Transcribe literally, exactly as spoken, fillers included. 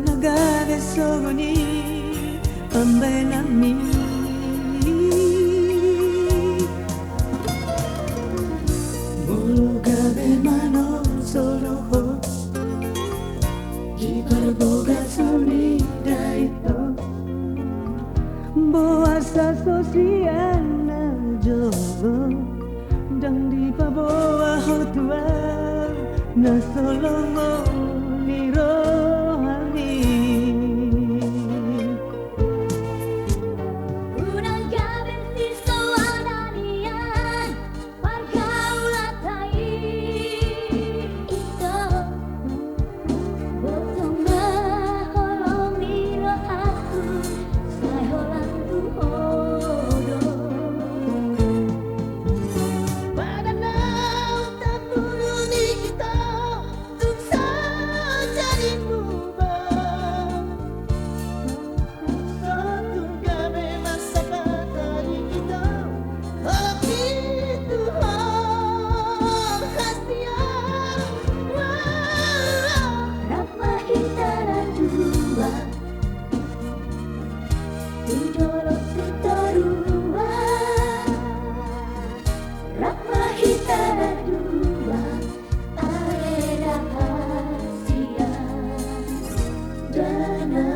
Na gabe songon i pambahenanmi. Molo gabe manonsolohon di parbogason i da ito, boasa so sian na jogo ndang dipaboa ho tu ahu na so longo ni rohami. Unang gabe sisoananian pargaulan ta i, ito. Boto ma holong ni rohangku, sai holan tu ho do. Badan na ungkap bulu ni ito, tung so jadi muba. Sotung gabe mansai patai ito, holong ni Tuhan hasian. Rap ma hita na dua, tu dolok tu toruan. Rap ma hita na dua, ale da hasian. Dana